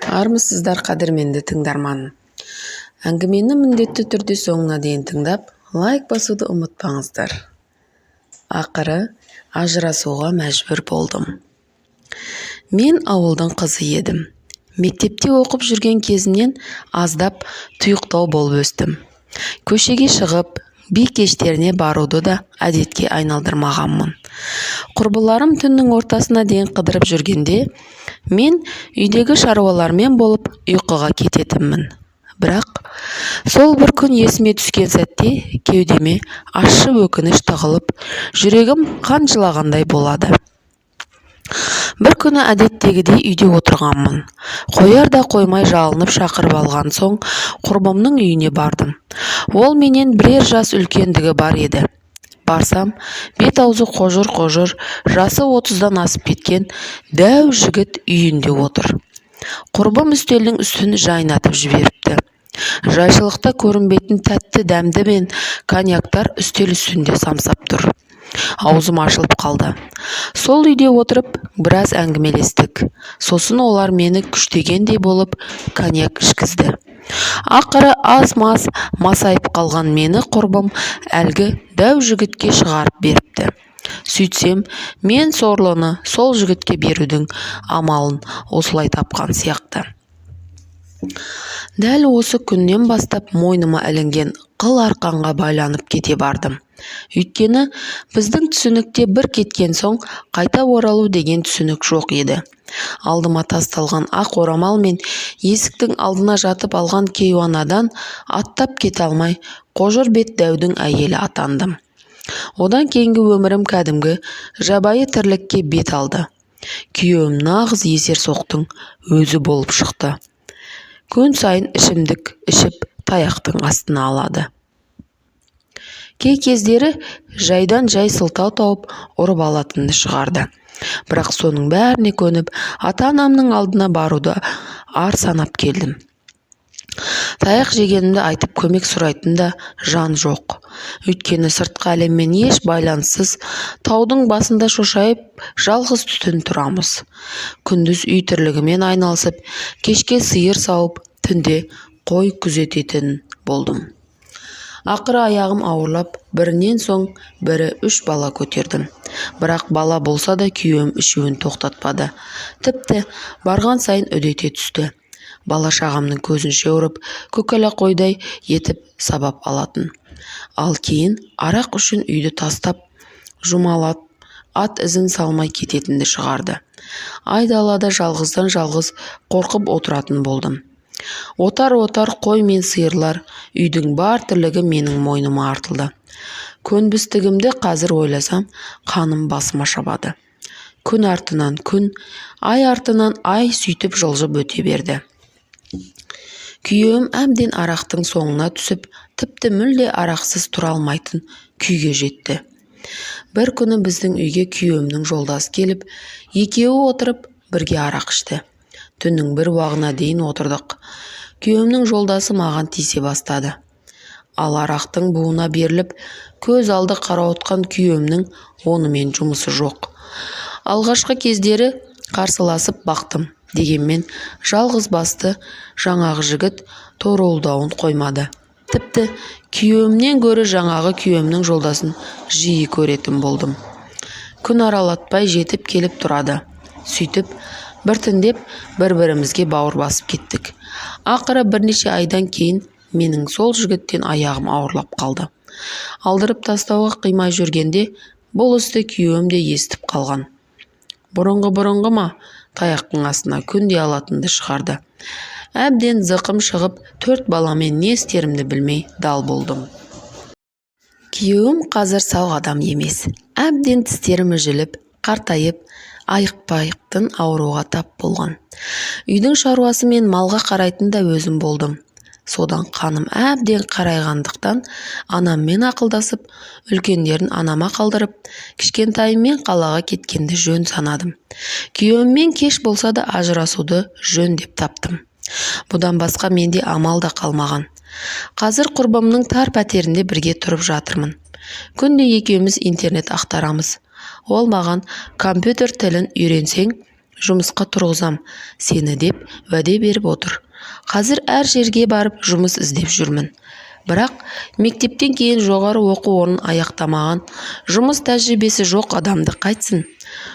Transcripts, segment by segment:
Армысыздар, қадірменді тыңдарманым! Әңгімені міндетті түрде соңына дейін тыңдап, лайк басуды ұмытпаңыздар. Ақыры ажырасуға мәжбүр болдым. Мен ауылдың қызы едім. Мектепте оқып жүрген кезімнен аздап тұйықтау болып өстім. Көшеге шығып, би кештеріне баруды да әдетке айналдырмағанмын. Құрбыларым түннің ортасына дейін қыдырып жүргенде, мен үйдегі шаруалармен болып ұйқыға кететінмін. Бірақ сол бір күн есіме түскен сәтте кеудеме ащы өкініш тығылып, жүрегім қан жылағандай болады. Бір күні әдеттегідей үйде отырғанмын. Қояр да қоймай жалынып шақырып алған соң құрбымның үйіне бардым. Ол менен бірер жас үлкендігі бар еді. Барсам, бет-аузы қожыр-қожыр, жасы 30-дан асып кеткен дәу жігіт үйінде отыр. Құрбым үстелдің үстін жайнатып жіберіпті. Жайшылықта көрінбейтін тәтті дәмді мен коньяктар үстел үстінде самсап тұр. Аузым ашылып қалды. Сол үйде отырып, біраз әңгімелестік. Сосын олар мені күштегендей болып коньяк ішкізді. Ақыры аз-маз масайып қалған мені құрбым әлгі дәу жігітке шығарып беріпті. Сөйтсем, мен сорлыны сол жігітке берудің амалын осылай тапқан сияқты. Дәл осы күннен бастап мойныма ілінген қыл арқанға байланып кете бардым. Өйткені біздің түсінікте бір кеткен соң қайта оралу деген түсінік жоқ еді. Алдыма тасталған ақ орамал мен есіктің алдына жатып алған кейуанадан аттап кете алмай, қожыр бет дәудің әйелі атандым. Одан кейінгі өмірім кәдімгі жабайы тірлікке бет алды. Күйеуім нағыз есерсоқтың өзі болып шықты. Күн сайын ішімдік ішіп таяқтың астына алады. Кей кездері жайдан-жай сылтау тауып ұрып алатынды шығарды. Бірақ соның бәріне көніп, ата-анамның алдына баруды ар санап келдім. Таяқ жегенімді айтып көмек сұрайтын да жан жоқ. Өйткені сыртқы әлеммен еш байланыссыз таудың басында шошайып жалғыз түтін тұрамыз. Күндіз үй тірлігімен айналысып, кешке сиыр сауып, түнде қой күзететін болдым. Ақыры аяғым ауырлап, бірінен соң бірі 3 бала көтердім. Бірақ бала болса да күйеуім ішуін тоқтатпады. Тіпті барған сайын үдете түсті. Бала шағамның көзінше ұрып, көкала қойдай етіп сабап алатын. Ал кейін арақ үшін үйді тастап, жұмалап, ат ізін салмай кететінді шығарды. Айдалада жалғыздан жалғыз қорқып отыратын болдым. Отар-отар қой мен сиырлар, үйдің бар тірлігі менің мойныма артылды. Көнбістігімді қазір ойласам, қаным басыма шабады. Күн артынан күн, ай артынан ай сөйтіп жылжып өте берді. Күйеуім әбден арақтың соңына түсіп, тіпті мүлде арақсыз тұра алмайтын күйге жетті. Бір күні біздің үйге күйеуімнің жолдасы келіп, екеуі отырып бірге арақ ішті. Түннің бір уағына дейін отырдық. Күйеуімнің жолдасы маған тиісе бастады. Ал арақтың буына беріліп, көз алды қарауытқан күйеуімнің онымен жұмысы жоқ. Алғашқы кездері қарсыласып бақтым. Дегенмен жалғыз басты жаңағы жігіт торуылдауын қоймады. Тіпті күйеуімнен гөрі жаңағы күйеуімнің жолдасын жиі көретін болдым. Күн аралатпай жетіп келіп тұрады. Сөйтіп біртіндеп бір-бірімізге бауыр басып кеттік. Ақыры бірнеше айдан кейін менің сол жігіттен аяғым ауырлап қалды. Алдырып тастауға қимай жүргенде бұл істі күйеуім де естіп қалған. Бұрынғы-бұрынғы ма, таяқтың астына күнде алатынды шығарды. Әбден зықым шығып, 4 баламен не істерімді білмей дал болдым. Күйеуім қазір сау адам емес. Әбден тістері мүжіліп, қартайып, айықпайтын ауруға тап болған. Үйдің шаруасы мен малға қарайтын да өзім болдым. Содан қаным әбден қарайғандықтан анаммен ақылдасып, үлкендерін анама қалдырып, кішкентайыммен қалаға кеткенді жөн санадым. Күйеуіммен кеш болса да ажырасуды жөн деп таптым. Бұдан басқа менде амал да қалмаған. Қазір құрбымның тар пәтерінде бірге тұрып жатырмын. Күнде екеуміз интернет ақтарамыз. Ол маған компьютер тілін үйренсең, Жұмысқа тұрғызам сені деп уәде беріп отыр. Қазір әр жерге барып жұмыс іздеп жүрмін. Бірақ мектептен кейін жоғары оқу орнын аяқтамаған, жұмыс тәжірибесі жоқ адамды қайтсін?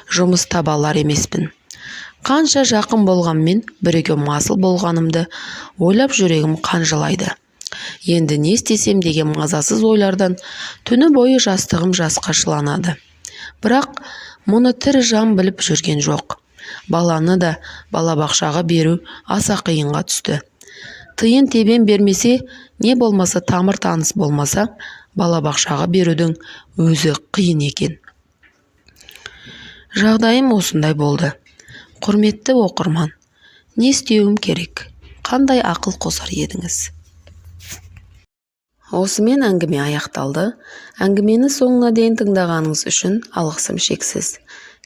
Жұмыс таба алар емеспін. Қанша жақын болғанмен, біреуге масыл болғанымды ойлап жүрегім қан жылайды. Енді не істесем деген мазасыз ойлардан түні бойы жастығым жасқа шыланады. Бірақ мұны тірі жан біліп жүрген жоқ. Баланы да балабақшаға беру аса қиынға түсті. Тиын-тебен бермесе, не болмаса тамыр таныс болмаса, балабақшаға берудің өзі қиын екен. Жағдайым осындай болды. Құрметті оқырман, не істеуім керек? Қандай ақыл қосар едіңіз? Осымен әңгіме аяқталды. Әңгімені соңына дейін тыңдағаныңыз үшін алғысым шексіз.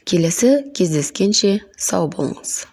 Келесі кездескенше сау болыңыз.